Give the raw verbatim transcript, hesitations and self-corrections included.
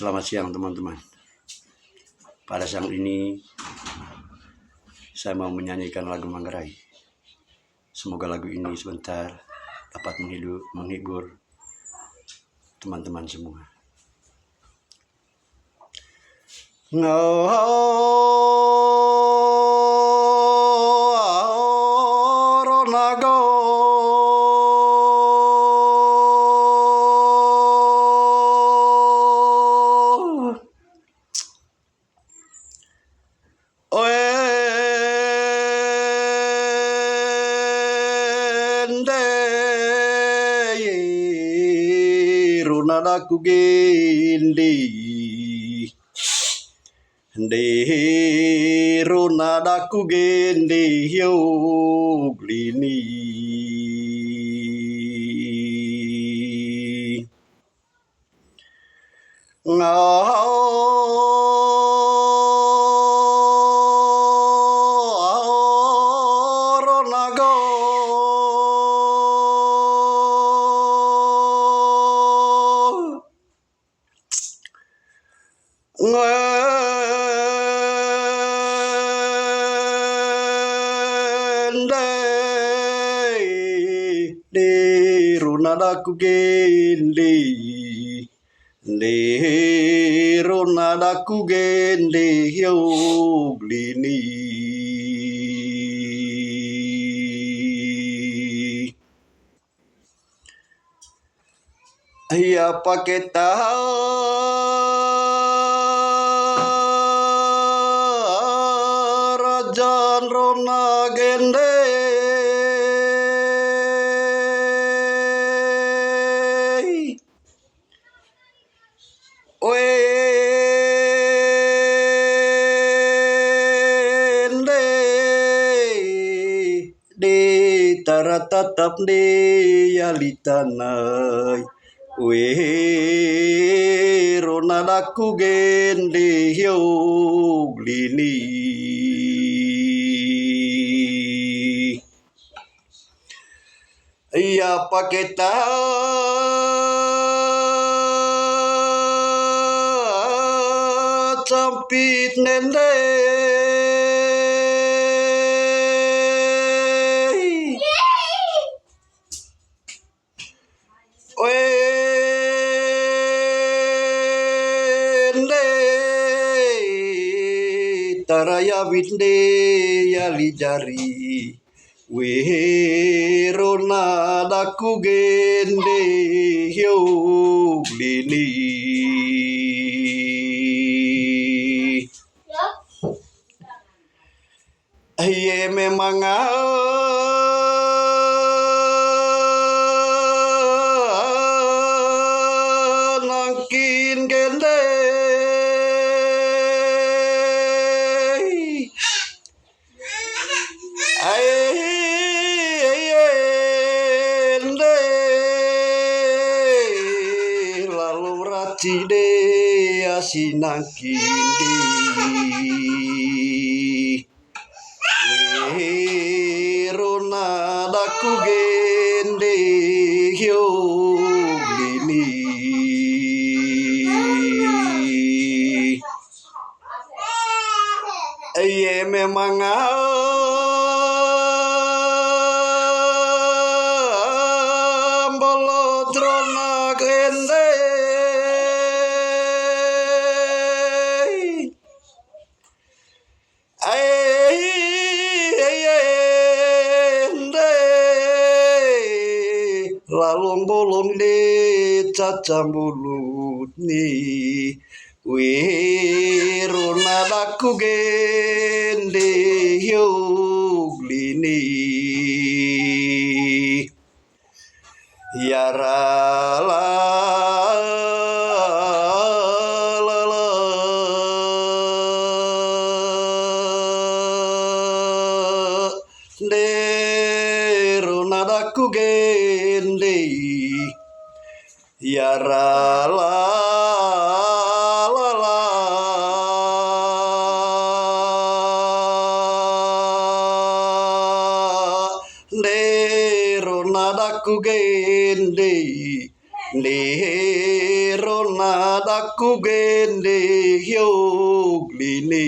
Selamat siang, teman-teman. Pada siang ini, saya mau menyanyikan lagu Manggarai. Semoga lagu ini sebentar dapat menghidu-, menghibur teman-teman semua. Ende ro nadakku gende, ende ro nadakku gende, yo glini. Ngaro nago. Ngende, de ro nadakku gende. Ende ro nadakku gende, yo glini. Iya paketa rajan ro nagende. Wende de tara tatap de yalitanai. Wero nadakku gende, yo glini. Iya paketa campit nende. Wende taraya winde yali jari. Wero nadakku gende, yo glini. Iye memang nangkin gende. Ai, ai, ai, ende, lalu racide asinang kindi. Ero nadakku gende, yo glini. Iye memang ambolong rona gende. Ai, ai, ai, ende, lalong bolong de cacambulut ni. Wero nadakku gende, yo glini. Yara la, la, la. Ndero nadakku gende. Yara la, la, la. Ndero nadakku gende. Ndero na takku gende hiu lili.